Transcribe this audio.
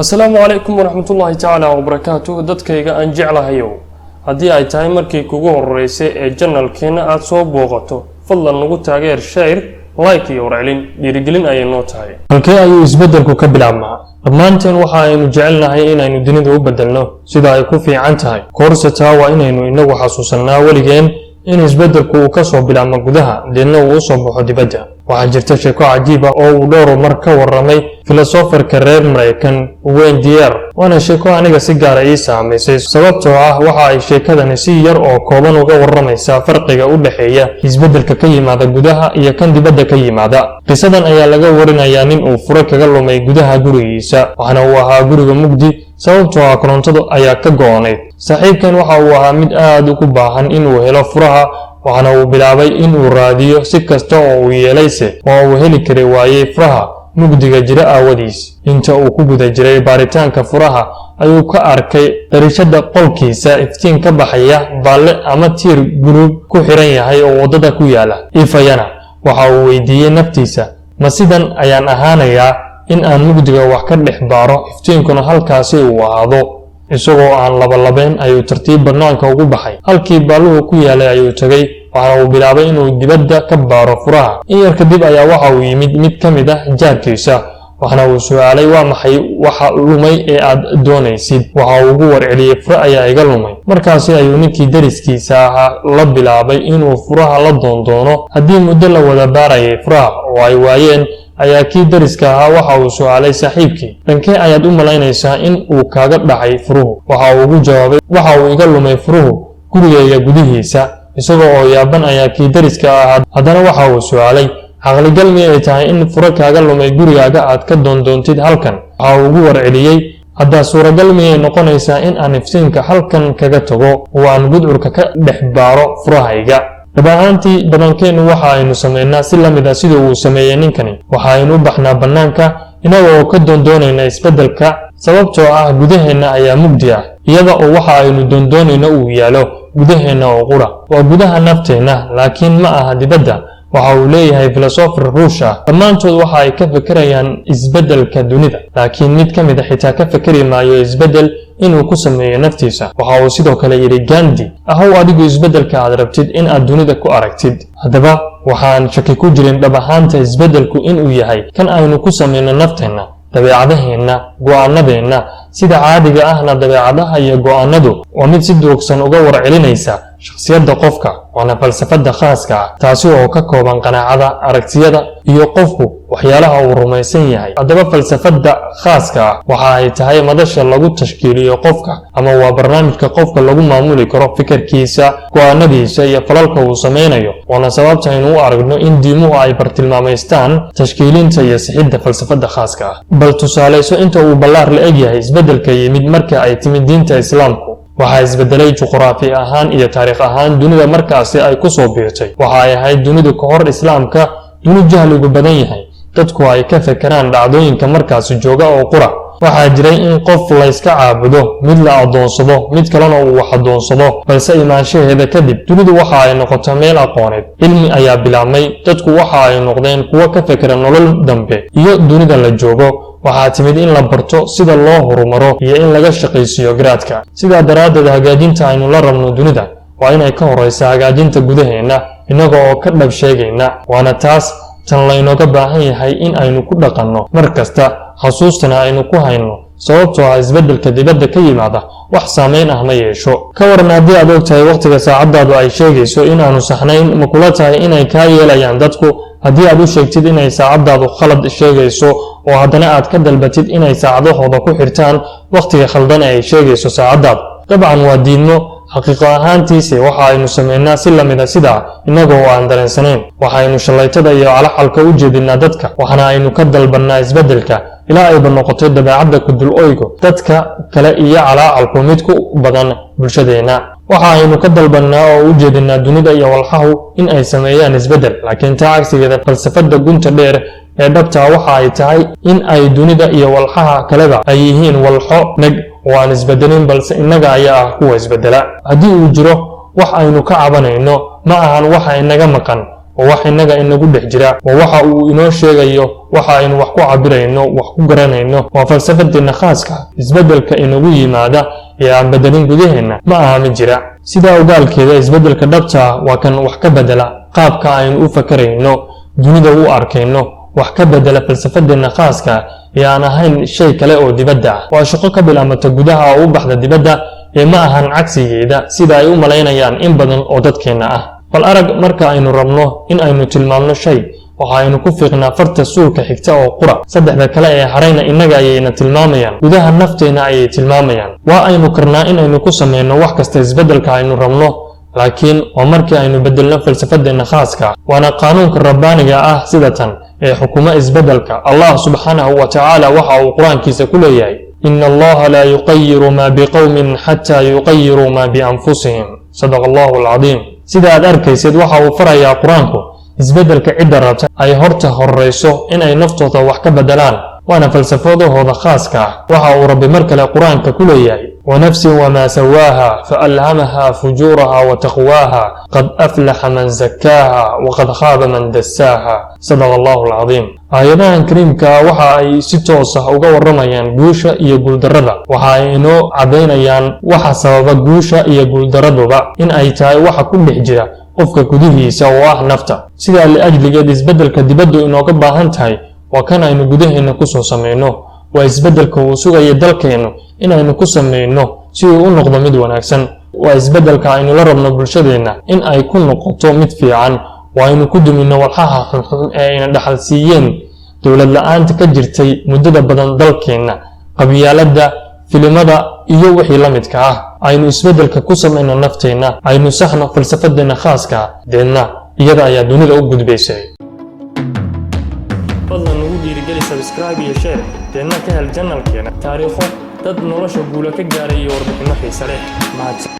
Asalaamu calaykum waraxmatullaahi tacaala wabarakaatuh. Dadkayga aan jeclahayow, haddii ay tahay markii kugu horeysay ee channelkeenna aada soo booqato, fadlan nagu taageer share, like iyo warcelin. Dhiirigelin ayay noo tahay. Halkee ayuu isbeddelku ka bilaabmaa? Dhammaanteen waxa aynu jecelnahay inaynu dunida u beddelno sida ay ku fiican tahay. Koorsataa waa inaynu inagu xasuusannaa weligeen in isbeddelku uu ka soo bilaabmo gudaha, deedna uu u soo baxo dibadda. Waxaa jirta sheeko cajiib ah oo uu dhowr mar ka warramay filosofarka reer Maraykan Wayne Dyer, waana sheeko aniga si gaara ii saamaysay, sababtoo ah waxa ay sheekadani si yar oo kooban uga warramaysaa farqiga u dhexeeya isbeddelka ka yimaada gudaha iyo kan dibadda ka yimaada. Qisadan ayaa laga warinayaa nin uu fure kaga lumay gudaha gurigiisa, waxaana uu ahaa guriga mugdi, sababtoo ah korontadu ayaa ka go'onayd. Saaxiibkan waxa uu ahaa mid aad ugu baahan inuu helo furaha, waxaana uu bilaabay inuu raadiyo. Si kasta oo uu yeelayse, waa uu heli kari waayey furaha mugdiga jira aawadiis. Inta uu ku guda jiray baaritaanka furaha ayuu ka arkay dariishada qolkiisa iftiin ka baxaya baalle ama tiir guluub ku xiran yahay oo waddada ku yaala ifayana. Waxa uu weydiiyey naftiisa: "Ma sidan ayaan ahaanayaa, in aan mugdiga wax ka dhex baaro, iftiinkuna halkaasi uu ahaado?" Isagoo aan labalabeen ayuu tartiib bannaanka ugu baxay. Halkii baalluhu ku yaalay ayuu tegay, waxaana uu bilaabay inuu dibadda ka baaro furaha. In yar kadib ayaa waxa uu yimid mid ka mid ah jaarkiisa, waxaana uu su'aalay: "Waa maxay waxa lumay ee aad doonaysid?" Waxa uu ugu warceliyey: "Fure ayaa iga lumay." Markaasi ayuu ninkii deriskiisa ahaa la bilaabay inuu furaha la doondoono. Haddii muddo la wada baarayay furaha oo ay waayeen, ayaa kii deriska ahaa waxa uu su'aalay saaxiibkii: "Dhankee ayaad u malaynaysaa in uu kaaga dhacay furuhu?" Waxa uu ugu jawaabay: "Waxa uu iga lumay furuhu gurigayga gudihiisa." Isagoo oo yaaban ayaa kii deriska ahaa haddana waxa uu su'aalay: "Caqligal miyay tahay in furo kaaga lumay gurigaaga aad ka doondoontid halkan?" Waxa uu ugu warceliyey: "Haddaa suuragal miyay noqonaysaa in aan iftiinka halkan kaga tago oo aan gudcurka ka dhex baaro furahayga?" Dhab ahaantii, badankeennu waxa aynu samaynaa si la mid ah sida uu sameeyey ninkani. Waxa aynu u baxnaa bannaanka inaga oo ka doondoonayna isbeddelka, sababtoo ah gudaheenna ayaa mugdi ah, iyada oo waxa aynu doondoonayno uu yaalo gudaheenna oo qura. Waa gudaha nafteenna, laakiin ma aha dibadda. Waxa uu leeyahay filosofer Ruush ah: "Dhammaantood waxa ay ka fekerayaan isbeddelka dunida, laakiin mid ka mid a xitaa ka fekeri maayo isbeddel inuu ku sameeyo naftiisa." Waxa uu sidoo kale yidhi Gandhi: "Ahow adigu isbeddelka aad rabtid in aad dunida ku aragtid." Haddaba, waxaan shaki ku jirin dhab ahaanta isbeddelku inuu yahay kan aynu ku samayno nafteenna, dabeecadaheenna, go'aanadeenna. Sida caadiga ahna, dabeecadaha iyo go'aanadu waa mid si durugsan uga warcelinaysa shakhsiyadda qofka, waana falsafadda khaaska ah, taasi oo ka kooban qanaacada, aragtiyada iyo qofku waxyaalaha uu rumaysan yahay. Haddaba, falsafadda khaaska ah waxa ay tahay madasha lagu tashkiiliyo qofka, ama waa barnaamijka qofka lagu maamuli karo fikirkiisa, go'aanadiisa iyo falalka uu samaynayo. Waana sababta aynu u aragno in diimuhu ay bartilmaamaystaan tashkiilinta iyo sixidda falsafadda khaaska ah. Bal tusaalayso inta uu ballaar la egyahay isbeddelka yimid marka ay timid diinta Islaamku. Waxaa isbedelay juqraafi ahaan iyo taariikh ahaan dunida markaasi ay ku soo biirtay. Waxa ay ahayd dunidu ka hor Islaamka duni jahligu badan yahay, dadku ay ka fekeraan dhacdooyinka markaasi jooga oo qura. Waxaa jiray in qof layska caabudo, mid la addoonsado, mid kalena uu wax addoonsado. Balse imaanshaheeda kadib, dunidu waxa ay noqotay meel aqooneed. Cilmi ayaa bilaabmay. Dadku waxa ay noqdeen kuwo ka fekera nolol dambe iyo dunida la joogo. Waxaa timid in la barto sida loo horumaro iyo in laga shaqaysiiyo garaadka. Sidaa daraaddeed, hagaajinta aynu la rabno dunida waa inay ka horaysa hagaajinta gudaheenna, innaga oo ka dhab sheegayna. Waana taas tan laynooga baahan yahay in aynu ku dhaqanno mar kasta, xasuustana aynu ku hayno, sababtoo ah isbeddelka dibadda ka yimaada wax saamayn ah ma yeesho. Ka waran haddii aad og tahay wakhtiga saacaddaadu ay sheegayso in aanu saxnayn? Ma kula tahay inay kaa yeelayaan dadku haddii aad u sheegtid inay saacaddaadu khalad sheegayso, oo haddana aad ka dalbatid inay saacadahooda ku xirtaan wakhtiga khaldan ee ay sheegayso saacaddaadu? Dabcan waa diidmo. Xaqiiqo ahaantiise, waxa aynu samaynaa si lamida sidaa, innaga oo aan dareensanayn. Waxaynu shallaytada iyo calaxalka u jeedinaa dadka, waxaana aynu ka dalbannaa isbeddelka, ilaa ayba noqotay dabeecadda kudul oygo dadka kale iyo calaacalku mid ku badan bulshadeenna. Waxa aynu ka dalbannaa oo u jeedinaa dunida iyo walxahu in ay sameeyaan isbeddel, laakiin taa cagsigeeda, falsafadda gunta dheer ee dhabtaa waxa ay tahay in ay dunida iyo walxaha kaleba ay yihiin walxo neg oo aan isbedelin, balse innaga ayaa ah kuwa isbedela. Haddii uu jiro wax aynu ka cabanayno, ma ahan waxa inaga maqan. Waa wax innaga inagu dhex jira. Waa waxa uu inoo sheegayo, waxa aynu wax ku cabirayno, wax ku garanayno. Waa falsafadeenna khaaska. Isbeddelka inagu yimaada ee aan bedelin gudaheenna ma aha mid jira. Sidaa ogaalkeeda, isbeddelka dhabta ah waa kan wax ka bedela qaabka aynu u fakarayno, dunida u arkayno, wax ka bedela falsafadeenna khaaska ee aan ahayn shay kale oo dibadda ah. Waa shaqo ka bilaabmata gudaha oo u baxda dibadda, ee ma ahan cagsigeeda, sida ay u malaynayaan in badan oo dadkeenna ah. Bal arag, marka aynu rabno in aynu tilmaamno shay, waxa aynu ku fiiqnaa farta suulka xigta oo qura. Saddexda kale ee harayna innaga ayayna tilmaamayaan, gudaha nafteenna ayay tilmaamayaan. Waa aynu karnaa in aynu ku samayno wax kasta isbeddelka aynu rabno, laakiin waa markii aynu bedelno falsafadeenna khaaska. Waana qaanuunka rabbaaniga ah sida tan ee xukuma isbeddelka. Allah subxaanahu wa tacaala waxa uu Qur-aankiisa ku leeyahay: "إن الله لا يغير ما بقوم حتى يغيروا ما بأنفسهم." صدق الله العظيم. Sida aad arkaysid, waxa uu farayaa Qur-aanku isbeddelka cidda rabta ay horta horrayso in ay naftooda wax ka bedelaan, waana falsafadahooda khaaska ah. Waxa uu Rabbi mar kale Qur-aanka ku leeyahay: "ونفس وما سواها فألهمها فجورها وتقواها قد أفلح من زكاها وقد خاب من دساها." صدق الله العظيم. Aayadahan kariimka waxa ay si toos ah uga warramayaan guusha iyo guuldarrada. Waxa ay inoo caddaynayaan waxa sababa guusha iyo guuldarraduba in ay tahay waxa ku dhex jira qofka gudihiisa, oo ah nafta. Sidaa liajligeed, isbeddelka dibaddu inooga baahan tahay waa kan aynu gudaheenna kusoo samayno. Waa isbeddelka uu sugaya dalkeennu in aynu ku samayno si uu u noqdo mid wanaagsan. Waa isbeddelka aynu la rabno bulshadeenna in ay ku noqoto mid fiican. Waa aynu ku duminno walxaha xunxun ee ayna dhaxal siiyeen dowlad la-aanta ka jirtay muddada badan dalkeenna, qabyaaladda, filimada iyo wixii la midka ah. Aynu isbeddelka ku samayno nafteenna, aynu saxno falsafadeenna khaaska ah, deedna iyada ayaa dunida u gudbaysay. Fadlan nagu dhiirigeli subscribe iyo share, deedna ka hel channelkeena taariikho dad nolosha guula ka gaaray iyo warbixinno xiise leh. Mahadsan.